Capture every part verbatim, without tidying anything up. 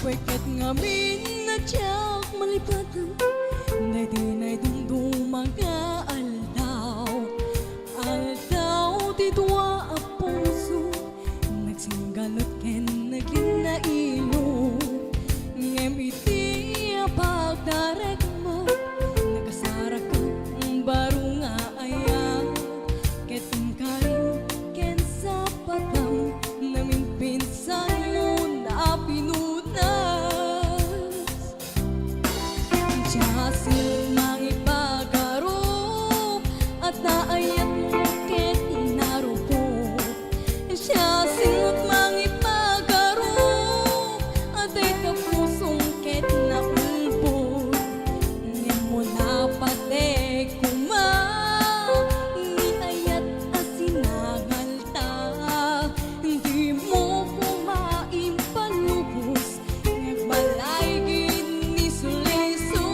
Ket ngamin a diak malipatan daydi naidumduma nga aldaw, aldaw ti dua a puso, nagsinggalut ken naglinnailo. Ngem iti pagdarekmo, nakasarakan baro nga ayat, ket inkarim ken sapatan, naminpinsanmo a pinunas. Siasino't mangipagarup, adda ayatmo ket narupot. Siasino't mangipagarup, adda ita pusom ket naulbod. Ngem mo napatek koma, ni ayat a sinangalta, dimo koma impalubos. Nagbalay gid ni Suliso.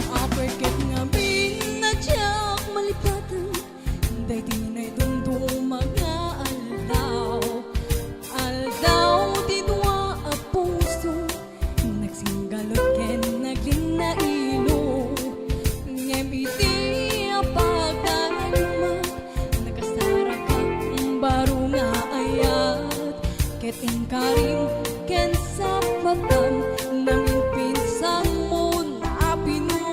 Apay ket ngamin a diak malipatan daydi naidumduma nga aldaw, aldaw ti dua a puso, nagsinggalut ken naglinnailo. Ngem iti pagdaragma, nakasarakan baro nga ayat, ket inkarim ken sapatan, naminpinsanmo a pinunas.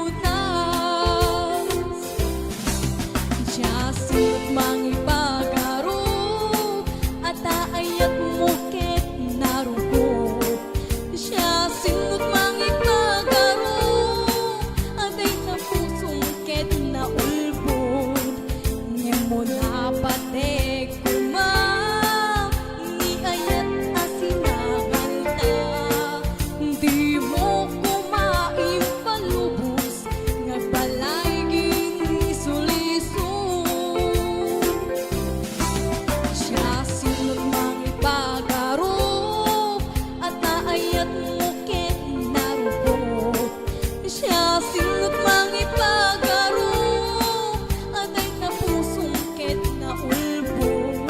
Siasino't mangipagarup, adda ayatmo ket narupot. Siasino't mangipagarup, adda ita pusom ket naulbod. Ngem mo napatek koma, ni ayat a sinangalta, dimo koma impalubos. Nagbalay gid ni Suliso. Siasino't mangipagarup, adda ayatmo ket narupot. Siasino't mangipagarup, adda ita pusom ket naulbod.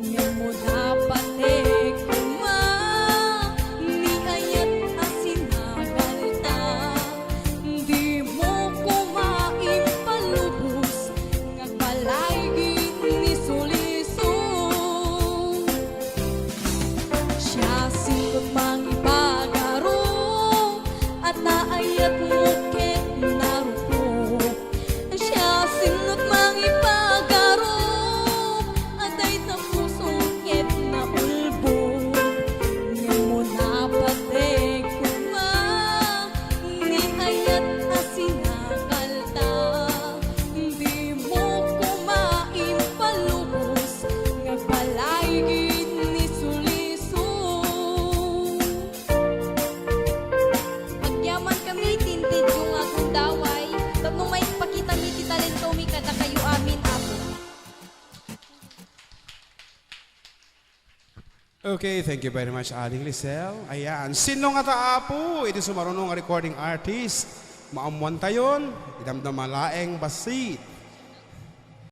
Ngem mo napatek koma, ni ayat a sinangalta, dimo koma impalubos. Nagbalay gid ni Suliso. Siasino't mangipagarup, adda ayatmo ket narupot. Siasino't mangipagarup, adda ita pusom ket naulbod. Ngem mo napatek koma, ni ayat a sinangalta, dimo koma impalubos. Nagbalay gid ni Suliso. Agyamankami ti intedyo nga agundaway tapno maipakitami ti talentomi kadakayo amin, Apo. Okay, thank you very much, Aling Lisel. Ayan, sino ngata, Apo, iti sumaruno nga recording artist? Maammoantayon, idamdama laeng bassit.